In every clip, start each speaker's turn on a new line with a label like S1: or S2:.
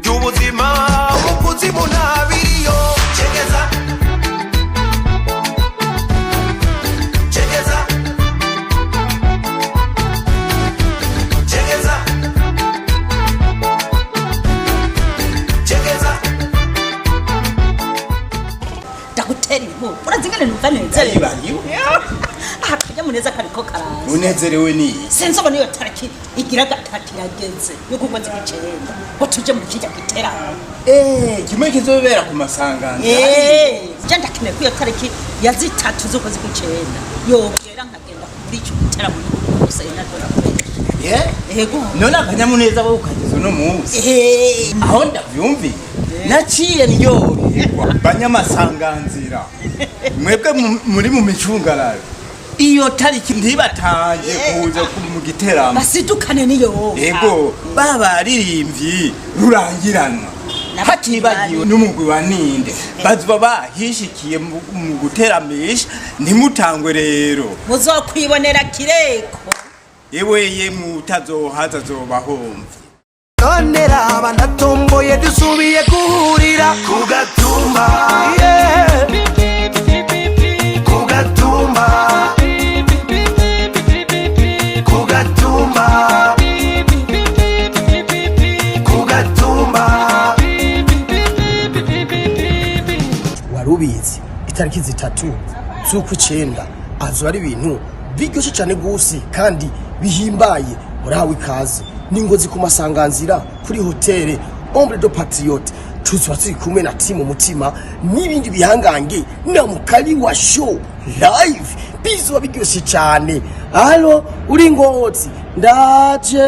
S1: Ubuzima mu kuzimu ntabiriyo. Cegeza, cegeza, cegeza, cegeza.
S2: Ndagutera inkuru, urazi ingene numva nezerewe.
S3: Ndayibariwe.
S2: Aha akanyamuneza kariko karaza.
S3: Unezerewe niyi?
S2: Sinzobona iyo tariki igira gatatu irageze yo kukwezi kw'icenda ngo tuje mu kirya giteramo.
S3: Eh, kimwe kizobera ku masanganzira.
S2: Eh, je ndakeneye ko iyo tariki ya 3 z'ukwezi kw'icenda yogera nkagenda muri ico giteramo n'ugusenga ndakubesha. Yego.
S3: None akanyamuneza bo ukageza uno munsi?
S2: Eh.
S3: Aho ndavyumviye naciye ndyoherwa. Banyamasanganzira, mwebwe muri mu micungararo, iyo tariki ntibatange kuza mu giteramo.
S2: Basidukane niyo.
S3: Yego, babaririmbyi rurangiranwa, hatibagiwe n'umugwi wa ninde, bazoba bahishikiye mu guteramisha. Ntimutangwe rero.
S2: Muzokwibonera kireko.
S3: Yewe ye, mutazohaza azobahomvye.
S1: None raba ndatomboye, dusubiye guhurira ku gatumba, yeah. Ku gatumba, ku gatumba, ku gatumba.
S4: Wari ubizi? Itariki 3 z'ukwicenda azoba ari ibintu biryoshye cyane gose kandi bihimbaye. Murahawe ikaze n'ingozi ku masanganzira kuri hoteli Ombre de Patriote. Tuzoba turi kumwe na timu Mutima n'ibindi bihangange na mukali wa show live. Bizoba biryoshye cyane. Alo, uri Ngozi, ndaje.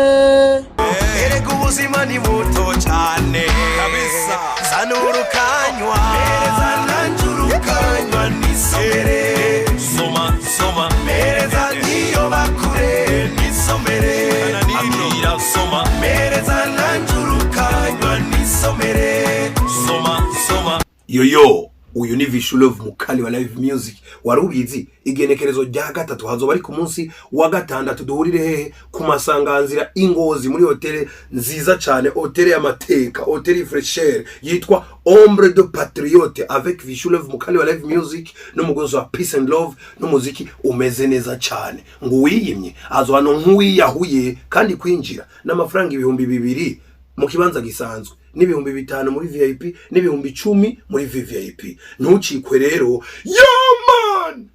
S1: Erega ubuzima ni buto cyane kabisa. Zana urukanywa, mereza nanjye urukanywa nisomere. Soma, soma, mereza niyo bakure nisomere. Akira, soma, mereza nanjye urukanywa nisomere. Soma, soma.
S5: Yoyo, uyu ni Vishulove mukali wa live music. Wari ubizi? Igenekerezo rya 3 hazoba ari ku munsi wa gatandatu. Duhurire hehe? Ku masanganzira Ingozi, muri hoteli nziza cyane, hoteli y'amateka, hoteli fraîcheur yitwa Ombre de Patriote, avec Vishulove mukali wa live music n'umugozi wa peace and love n'umuziki umeze neza cyane. Ngo uwiyimye azohano nk'uwiyahuye. Kandi kwinjira n'amafaranga 2000 mu kibanza gisanzwe, n'5000 muri VIP, n'10,000 muri VVIP. Ntucikwe rero. Yo man.